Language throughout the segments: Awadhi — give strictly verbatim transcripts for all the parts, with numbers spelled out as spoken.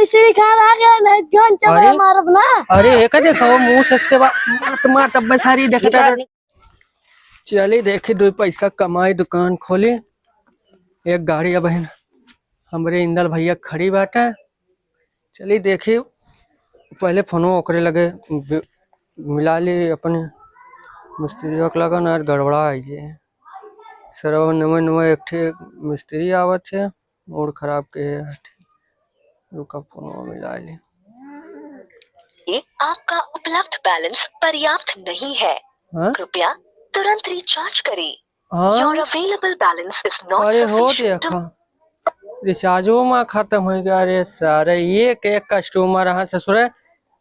श्री खान आ गया, नहीं कौन चला अरे, मारब ना। अरे, एक देखो, मुंह से इसके बाद मार, मार, तब मैं सारी देखता रह। चली देखी, दो पैसा कमाई, दुकान खोली। एक गाड़ी अब है हमरे इंदल भैया खड़ी बाटे। चली देखी, पहले फोनो ओकरे लगे बि-, मिला ली अपने मिस्त्रियों के लगे, ना गड़बड़ा आई जे। सरवा नवे नवे एक ठे मिस्त्री आवत है, मूड खराब के है। रुका, फोनो मिला ली। ये आपका उपलब्ध बैलेंस पर्याप्त नहीं है। हाँ? कृपया तुरंत रिचार्ज करें। हाँ? Your available balance is not अरे हो sufficient to देखा, रिचार्जो मा खत्म हो गया। अरे सारे, ये के कस्टमर है ससुरे,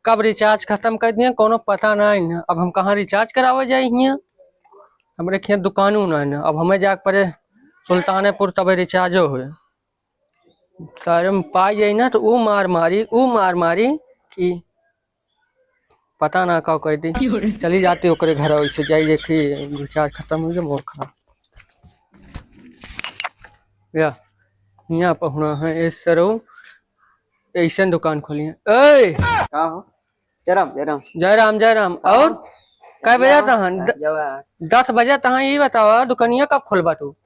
कब रिचार्ज खत्म कर दिए, कोनो पता नहीं न। अब हम कहाँ रिचार्ज करावे जाई हियाँ? हमरे खियाँ दुकानों नहीं न, अब हमें जाके पड़े सुल्तानपुर, तबे रिचार्जो होए। सारे में पाई जाई ना, तो ऊ मार मारी, ऊ मार मारी कि पता ना का कर दी। चली जाती ओकरे घर, वैसे जाई देखी, रिचार्ज खत्म हो गया, मोर खराब। या, यहाँ पहुना है, ए सरऊ, ऐसन दुकान खोली है। ए! का हो? जय राम, जय राम। जय राम, जय राम। और? कै बजे तहन? द-, जय राम। दस बजे तहन, ई बतावा, दुकनिया कब खोलबा तू?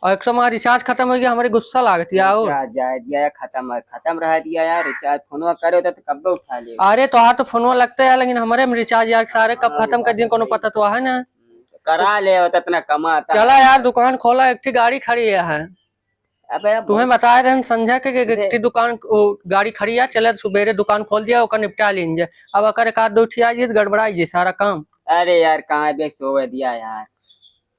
और एक समय रिचार्ज खत्म हो गया, हमरे गुस्सा लागत है, आओ। रिचार्ज जाए दिया या खत्म, खत्म रह दिया यार, रिचार्ज फोनवा करे होता तो कब उठा ले। अरे तोहार तो फोनवा लगता है, लेकिन हमरे में रिचार्ज यार सारे कब हाँ, खत्म कर दिए, कोनो पता तो है ना। करा ले, होता इतना कमाता चला है। यार, दुकान खोला, एक ठे गाड़ी खड़ी है। अबे तुम्हें बताए रहन संझा के, के, के अरे। ठी दुकान, ओ, गाड़ी खड़ी है, चले सुबेरे दुकान खोल दिया, ओकर निपटा लीन जाए। अब अगर एक आध दो ठी आ जाए तो गड़बड़ाई जाए सारा काम। अरे यार, कहाँ बे सोवे दिया यार।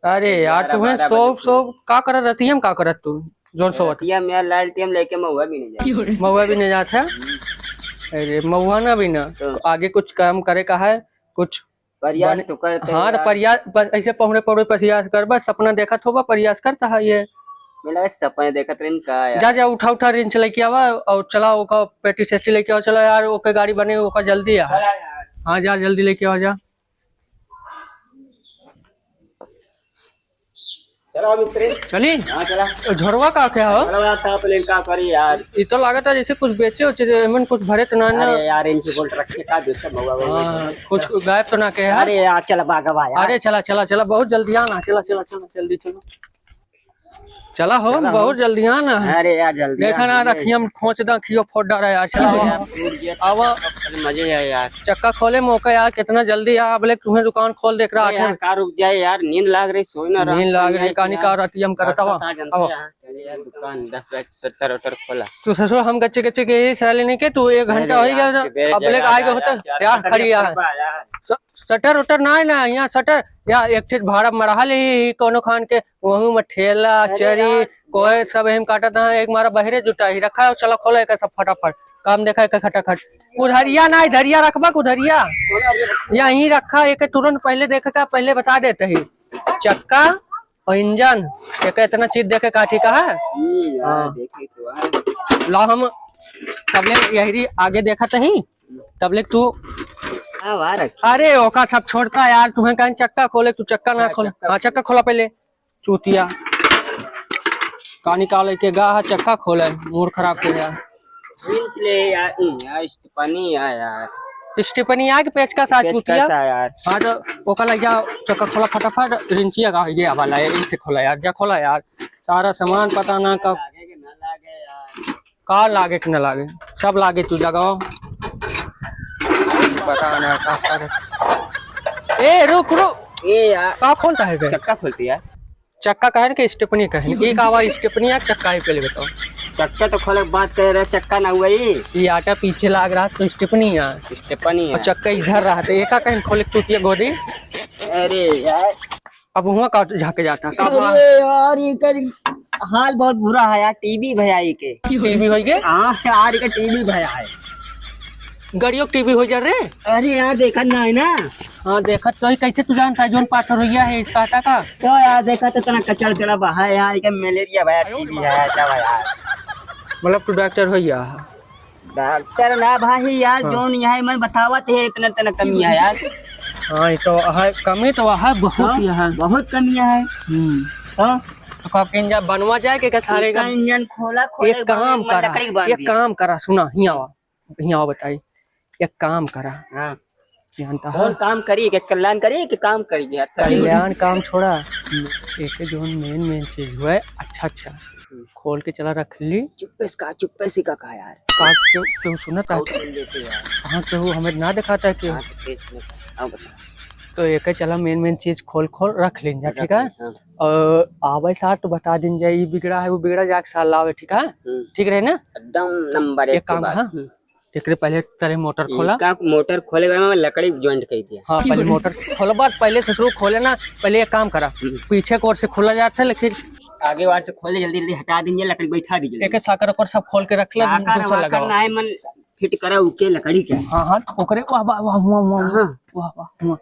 अरे यार, ग्यारह तुम्हें बारह सो, बजे सो का करत रहती है, हम का करत तू? जोन सोवत। रतिया में यार, लालटेन लेके महुआ भी नहीं जाता। महुआ भी नहीं जाता है? हम्म। अरे, महुआ ना भी ना, तो? आगे कुछ काम करे का है, कुछ प्रयास बने-, तो करते हाँ, हैं तो यार। प्रयास, बस ऐसे पहुड़े पहुड़े प्रयास कर, बस सपना देखत होबा, प्रयास करता है ये। मिला सपने देखत रहन का यार। जा, जा, उठा, उठा, रिंच लेके आवा और चला, ओका पेटी सेटी लेके आवा, चला यार, ओके गाड़ी बने, ओका जल्दी आ। चला यार। हाँ, जा, जल्दी लेके आवा, जा। चला मिस्त्री। चली? हाँ, चला। झोरवा का क्या हो? झोरवा था, पहले का करी यार? ई तो लागत है जैसे कुछ बेचे उचे, एमन कुछ भरे तो ना, ना। अरे यार, इनकी बोल रखे का बेचे, महुआ, महुआ हाँ, बोले। कुछ गायब तो ना के है? अरे यार, चल बागवा यार। अरे चला, चला, चला, बहुत जल्दी आना, चला, चला, चला, जल्दी चलो। चला हो, चला हो। बहुत जल्दी आना है। अरे यार, जल्दी देखा आ, ना, जल्दी। रखियम खोंच दा, खियो फोड़ डारा यार, चला अरे हो। यार, टूट गया, आवा। मजे है यार। चक्का खोले मौका यार, कितना जल्दी आ, अब ले तुम्हें दुकान खोल देख रहा अरे यार, है। का रुक जाए यार, नींद लाग रही, सोई ना रहा, नींद लाग रही, कहानी का रतियम करत आवा। चलिए यार, दुकान दस बजे सटर वटर खोला। तू ससुर हम गच्चे गच्चे के ही साले नहीं के, तू एक घंटा अरे हो गया यार, ना, सुबह अब ले जगह आए गए होता यार, चार यार, बजे खड़ी है। खोलबा यार। स-, सटर उटर ना है ना, यहाँ सटर या एक ठे भाड़ा मरहा ले ही कोनो खान के, वहू में ठेला, अरे चरी, यार, कोई सब एहिम काटत है, एक मारा बहरे जुटा ही रखा है, चला खोला एकर सब फटाफट, काम देखा एकर खटाखट। उधरिया ना, इधरिया रखबा, उधरिया यहीं रखा, एक तुरंत पहले देखे का, पहले बता देते ही। चक्का और इंजन, एक इतना चीज देखे का, ठीक है? हम्म, यार, हाँ। देखे तो है। ला हम तबले यही आगे देखत ही, तबले तू हाँ, वाह रखी। अरे, ओका सब छोड़ता यार, तुम्हें कहीं चक्का खोले, तू चक्का ना अच्छा, खोल। चक्का हाँ, चक्का खोला पहले, चूतिया। का निकाले के गा है, चक्का खोले, मूड खराब के यार। खींच ले यार, ई यार, स्टेपनी आ यार। स्टेपनी आ के पेचकस आ, पेचकस चूतिया। आ यार। हाँ, तो ओका ले जा, चक्का खोला फटाफट, रिंचिया का ये वाला है, इनसे खोला यार, जा खोला यार। सारा सामान पता ना कब लागे के ना लागे यार। का लागे के ना लागे, सब लागे तू लगाओ। पता ना का करे। ए, रुक, रुक। ए यार। का खोलता है बे? चक्का खोलती यार। चक्का कहे के स्टेपनी कहे? ये का आवाज स्टेपनी या चक्का है, पहले बताओ। चक्का तो खोले के बात कह रहे, चक्का ना हुआ ये। ये आटा पीछे लाग रहा तो स्टेपनी है। स्टेपनी है। और चक्का इधर रहा तो एका कहे खोले चूतिया गोदी। अरे यार। अब हुआ का झाके जाता, का हुआ? अरे यार, ये कर हाल बहुत बुरा है यार, टीबी भया ये के। टीबी होई के? हाँ यार, ये के टीबी भया है। गड़ियों के टीबी हो जा रे। अरे यार, देखत ना है ना। हाँ, देखत तो ही, कैसे तू जानता है जोन पाथर होइया है इसका आटा का? तो यार, देखत तो इतना कचड़ चढ़ा बहा है यार, ये के मलेरिया भया, टीबी है, ऐसा भया। मतलब तू डॉक्टर होइया है? डॉक्टर ना भाई यार, हाँ। जोन यहाँ मैं बतावत है, इतना, इतना कमी है यार। हाँ, ये तो है, कमी तो है, बहुत हाँ, ही है। बहुत कमी है। हम्म। हाँ। का इंजन बनवा जाए के, के सारे का इंजन खोला, खोले एक के बाद काम में करा, लकड़ी के बांध एक दिया। काम करा, सुना, हियाँ आवा, हियाँ आवा बताई, एक काम करा। हाँ। जानता कौन है? काम करी, के कल्याण करी, कि काम करी? कल्याण काम छोड़ा, एक जो मेन मेन चीज हुआ है, अच्छा अच्छा, हम्म। खोल के चला रख ली। चुप्पे से का, चुप्पे से का कहा यार? का क्यों, क्यों सुनत है? बहुत सुन लेते यार। हाँ, क्यों हमें ना दिखाता है क्यों? हाँ, तो तेज में, हाँ, बता। तो एक चला मेन मेन चीज खोल खोल रख लीन जा, ठीक है? हाँ। और आवे सार तो बता दिन जा, ई बिगड़ा है, वो बिगड़ा, जाके सार लावे, ठीक है? हम्म। ठीक रहे ना? एकदम नंबर एक एक काम, हाँ। हम्म। एकरे पहले तरे मोटर खोला। इनका मोटर खोले के बाद में लकड़ी joint कर दिया। हाँ, पहले मोटर खोलबा, पहले ससुर खोले ना, पहले एक काम करा, हम्म। पीछे की ओर से खोला जाता है, लेकिन आगे वार से खोले, जल्दी जल्दी हटा दीजिए, लकड़ी बैठा दीजिए। एक साकर ओकर सब खोल के रख ले, साकर दूसरा वाकर लगावा। ना है, मन फिट करा उके लकड़ी के। हाँ, हाँ, ओकरे, वाह, वाह, वाह, हुआ, हुआ, हुआ। हाँ। वाह, वाह, हुआ।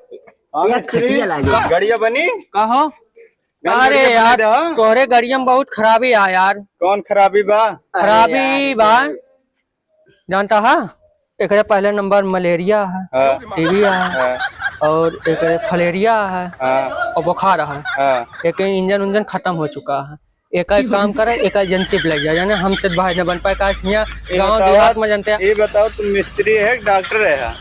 अरे, एक खटिया लागे। गड़िया बनी? का हो? गड़िया अरे बनी यार, दे, हाँ? तोहरे गड़िया में बहुत खराबी आ यार। कौन खराबी बा? खराबी अरे यार, बा। जानता है, एकरे पहले नंबर मलेरिया है, हाँ। टीबी है, हाँ। और एक फलेरिया है, हाँ। और बुखार है। हाँ। एक इंजन उंजन खत्म हो चुका है। एक एक काम करे, एक एजेंसी पे ले जाए, यानी हमसे भाई न बन पाए, काहे से यहाँ ये गाँव बताओ, देहात में जानते हैं। ये बताओ, तुम मिस्त्री है कि डॉक्टर है?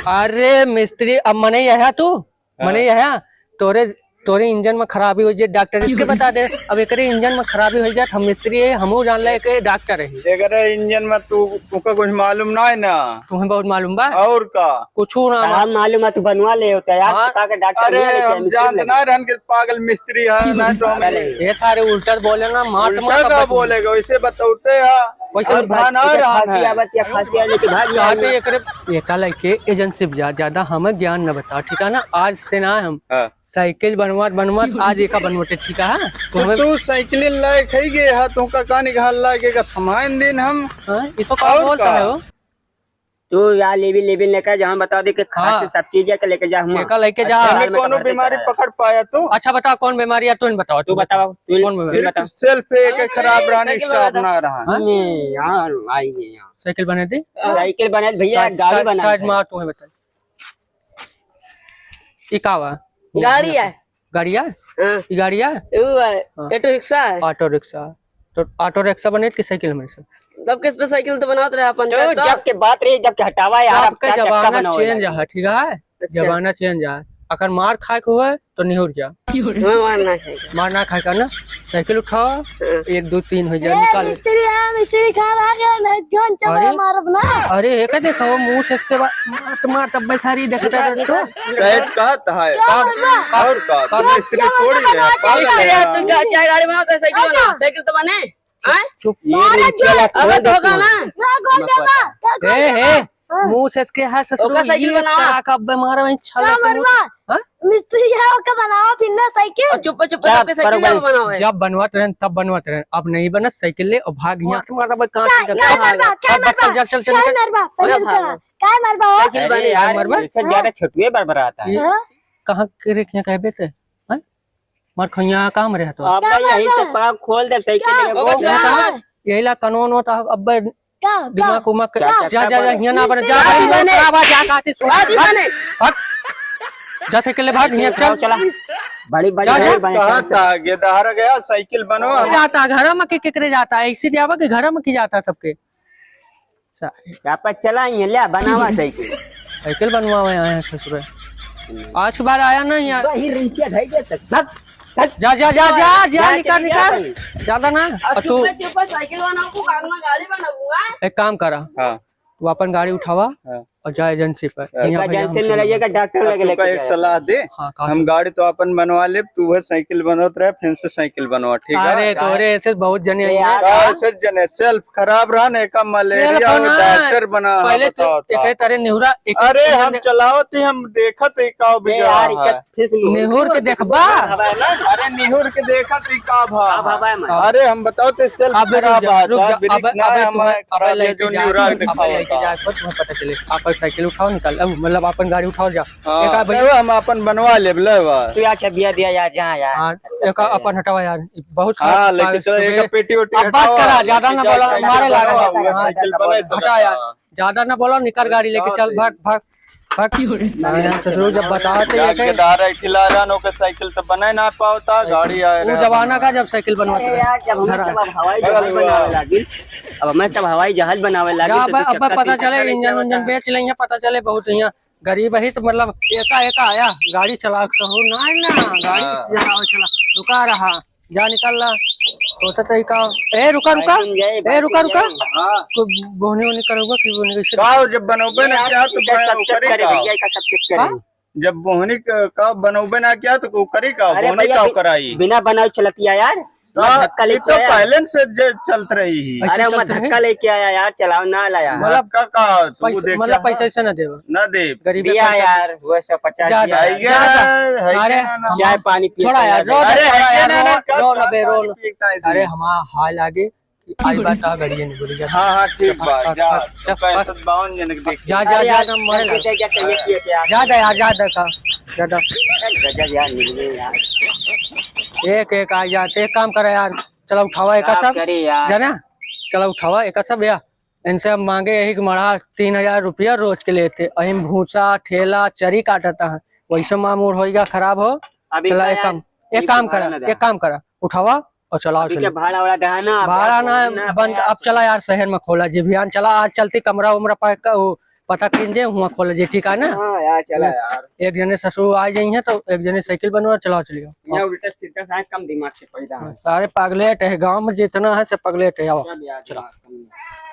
अरे मिस्त्री, अब मने यह है तू, हाँ। मने यह है, तोरे तोरे इंजन में खराबी हो जाए, डॉक्टर इसके बता दे। अब एकरे इंजन में खराबी हो जाए, हम मिस्त्री है, हमहू जान ले के डॉक्टर है। एकरे इंजन में तू, तुमका कुछ मालूम ना है ना? तुम्हें बहुत मालूम बा। और का? कुछ ना तोहरा मालूम है, तू बनवा ले होता यार, हाँ। तो का के डॉक्टर अरे, नहीं लेके हम मिस्त्री जानत लेके। ना रहन के पागल मिस्त्री है, ना तो हम अरे। ये सारे उल्टा बोले ना, मार तो उल्टा मार का तब बोलेगा, वैसे बतौते हैं। वैसे और भान आ रहा खांसी है। आवत या खांसी आ लेके भाग जाएंगे। एकरे, एका लइके एजेंसी जा, ज्यादा हमें ज्ञान न बता, ठीक है ना? आज से ना हम हाँ। साइकिल बनवात बनवात आज एका बनवटे, ठीक है? तो तो हमें तू साइकिल लायक है गे हा, तुमका का निकाल लागे का थमाइन दिन हम। हाँ, ये तो का और बोलता का? है हो? तू यार लेवी लेवी लेकर जहाँ बता दे के खास हाँ। से सब चीजें के लेके जा हुआ। एका लेके जा। अच्छा, पहले यार, मैं कोनो तो बीमारी पकड़ पाया तू? अच्छा बता कौन बीमारी है, तू ही बताओ, तू तू बताओ, बताओ। तू कौन बीमारी? सिर्फ बता। सेल्फ एक खराब रहने साइकिल स्टाफ बता। ना रहा। हाँ? अरे यार, आई है यार। साइकिल बने दे। साइकिल बने भैया, साइड, गाड़ी साइड, बना साइड दे। मार, तू ही बता। ई का बा? गाड़ी है। गाड़िया? हाँ। ई गाड़िया? ऊ है, हाँ। ऑटो रिक्शा है। ऑटो रिक्शा। तो ऑटो रिक्शा बने कि साइकिल बने सर? तब के तो साइकिल तो बनावत रहे अपन, तो जब के बात रही, जब के हटावा यार, अब का चक्का जमाना बनावे चेंज है, ठीक है? अच्छा। जमाना चेंज है। अगर मार खाए के हुआ तो निहुर जा। हमें मार ना खाए। मार ना खाए का ना, साइकिल उठाओ, हाँ। एक, दो, तीन हो जाए, ए, निकाल। मिस्त्री है, मिस्त्री खा रहा है, मैं जोन चपला अरे, मारब ना। अरे, एक देखो, वो मुंह से इसके बाद मार तो मार, तब बैठारी देखता निकाल, रहता। निकाल। सही कहत है। क्या मारबा? और का? क्या, तुम मिस्त्री क्या थोड़ी मारबा? है, पागल मिस्त्री है। है, तू क्या, चाहे गाड़ी बनाओ, चाहे साइकिल बनाओ, साइकिल तो बने। चुप, आय? चुप। ये मारा रे, जो। चला, अब खोल दे धोखा तू। ना। ना, खोल दे बा। ए, ए, हाँ। मुंह से इसके है ससुर, ओका साइकिल ये बनावा। का, का बीमार है, छला क्या से मुंह। मरबा? हाँ? मिस्त्री है, ओका बनावा, फिर ना साइकिल। और चुप, चुप, क्या चुप के साइकिल करोगे? जब बनावा है। जब बनवात रहन, तब बनवात रहन। अब नहीं बनत, साइकिल ले और भाग यहाँ। मार, मार, अब कहाँ क्या, से क्या करता है? मरबा, क्या अब मरबा? चल, चल, चल, क्या निकल। मरबा? अरे पहले भाग। चला। क्या मरबा हो? साइकिल अरे बने यार, यार, मरबा। इससे ज्यादा हाँ? छोटुए बड़बड़ाता है। ये हाँ? कहाँ के रे, क्या कहबे ते? हाँ? मार खइया काम रहे तो। अब क्या यही बात से है? पाक खोल दे, साइकिल क्या? लेके ओके, वो चला। यही ला कानून होता, अब का, दिमाग का? उमाग का? जा, जा, जा, जा, हियाँ ना बने, जा, आज ही बने। जा, जा, जा, जा, आज ही बने। जा, साइकिल ले भाग, हियाँ चल। चला। बड़ी, बड़ी, जा, जा। बड़ी, बड़ी कहा साइकिल। था, गेदहरा गया, साइकिल बनवा। जाता, घर में के, केकरे जाता है, ऐसे जावा कि घर में की जाता सबके। सा- यहाँ पर चला ही है, ले बनावा साइकिल। साइकिल बनवावे आए हैं ससुरे। आज के बाद आया ना यहाँ। वही रिंचिया भाई के साथ। भाग, भाग। जा, जा, जा, जा, जा, जा, निकल, चल, जा निकल। भाई। ज्यादा ना। और और तू चुप पे, चुप पे साइकिल बनाओ, को बाद में गाड़ी बनाऊंगा। एक काम करा। हाँ। तू अपन गाड़ी उठावा हाँ। और जा एजेंसी पर। हाँ। यहाँ पे एजेंसी में जाम लगे का डॉक्टर और लगे तुमका लेके एक जाए। सलाह दे। हाँ, कहाँ हम से? गाड़ी तो अपन बनवा लेब, तू वह साइकिल बनवत रहे, फिर से साइकिल बनवा, ठीक है? अरे, तोरे ऐसे बहुत जने ए हैं। यार। का ऐसे जने? सेल्फ खराब रहा ना, एका सेल्फ मलेरिया और ना। डॉक्टर बना, पहले तो बताओ, एक बताओ। तरह निहुरा, एक अरे, एक हम जने चलावत ही, हम देखत ही का ए बिगड़ा यार, है। इज्जत फिस निहुर निहुर के के देखबा। हवा है ना? अरे, निहुर के देखत ही का भा। का भा है, मैं? अरे, हम बताओ तो सेल्फ अब रुक खराब जा, है, रुक जा, ब्रेक अब, ना अब है, तुम्हें, हमारे अब खराब है, लेके जो जा, निहुरा के अब दिखाओ लेके का। जा, खुद तुम्हें पता चले। आप साइकिल उठाओ, निकाल, अब मतलब अपन गाड़ी उठाओ, जा। हाँ, एक आदमी तो हम अपन बनवा लेब, ले बा। तू यार, छबिया दिया यार, जा यार। हाँ, एक अपन हटावा यार, बहुत हाँ, खराब लेके चलो, एक सुबह। पेटी ओटी अब बात हटाओ, करा, ज्यादा लेके ना जाओ, बोला, साइकिल मारे लागा बनाओ, था। साइकिल बने हटा सकता यार, है। ज्यादा ना बोला, निकल गाड़ी लेके चल, भाग, भाग। हट। हाँ, यार, ससुर जब बतावत है, जाके ये के दार है खिला रहा, ओके साइकिल तो बने ना पावता, गाड़ी आए वो रहा। जमाना का जब साइकिल बनवाते अरे रहे। यार, जब हमें घर आ- सब अब हवाई जहाज बनावे लागिल, अब हमें सब हवाई जहाज बनावे लागिल, जा, तो अब, तू अब चक्का पता तीन चले, चक्का लेके इंजन उंजन आवता। बेच लेंगे, पता चले बहुत यहाँ गरीब है तो मतलब एका एका आया, गाड़ी चला के हो ना, ना, गाड़ी हाँ। चलाओ, चला, रुका रहा, जा निकल ला। होता तो ही का, ए, रुका, रुका, भाई, सुन जाए, ए, भाई, रुका, सुन रुका। जाए। हाँ। कोई बोहनी वोहनी करोगा कि बोहनी कैसे? का हो, जब बनोबे ना ये किया आप तो इधर मैं सब वो check करी करे का? भैया, का सब check करे। हाँ? जब बोहनी क-, का बनोबे ना किया तो वो करी का? अरे बोहनी भैया, का बि-, कराई? बिना बनाए चलतिया यार। हाँ, धक्का ये लेके तो आया। पहले से जे चलत रही है। अरे, ऐसे मैं चलते हैं? धक्का लेके आया यार, चलाओ ना लाया। मतलब, धक्का का? तू पैसा, देख मतलब, रहा? पैसा वैसा ना देवा। ना दे। गरीब है, दिया पैसा यार, वो सौ पचास जा, दिया जा, यार। जा, जा। है अरे, ना, ना। चाय पानी पिए छोड़ा के यार, जा। रो, अरे, रो, है रो, ना, रो, ना, रो, रो, चाय बे, रो, पानी रो। पीता है अरे, तू। हमारा हाल आगे। आई बात आ, गाड़िया नहीं बोली जाती। हाँ, हाँ, ठीक बात, जा, चल, तू चल, पैंसठ बावन जन के देख। जा, जा, जा, जा, जा, मरे ना। जा, जा, चाहिए, पिए के यार। जा, जा यार, जा, जा, जा, जा। गजब यार, मिल गए यार। एक, एक आ जाते, एक काम करा यार, चला उठावा, एक का सब, करे यार? जाना, चला उठावा, एक सब या। इनसे हम मांगे यही कि मड़ा तीन हजार रुपया रोज के लेते, अहिम भूसा, ठेला, चरी काटता है, वैसे मामूर होइगा खराब हो। अभी चला, का एक यार, काम, एक ये काम भाड़ा करा, ना एक काम करा, उठावा और चलाओ, अभी चलो। क्या भाड़ा वाड़ा देहा ना, अब भाड़ा यार, ना, ना, बंद, यार। अब चला यार, शहर में खोला जी, भियान चला, आज चलती कमरा उमरा पा-, क-, वो पता कीन जे, हुआ खोला जी, ठीक है ना? हाँ यार, चला बस, यार। एक जने ससुर आ जाई हैं, तो एक जने साइकिल बनवा, चलाओ, चलियो। यहाँ उल्टा सीधा सारे कम दिमाग से पैदा है। सारे पगलेट है, गाँव में जितना है, सब पगलेट है, आओ। चल यार, चला। दिमाग कम है।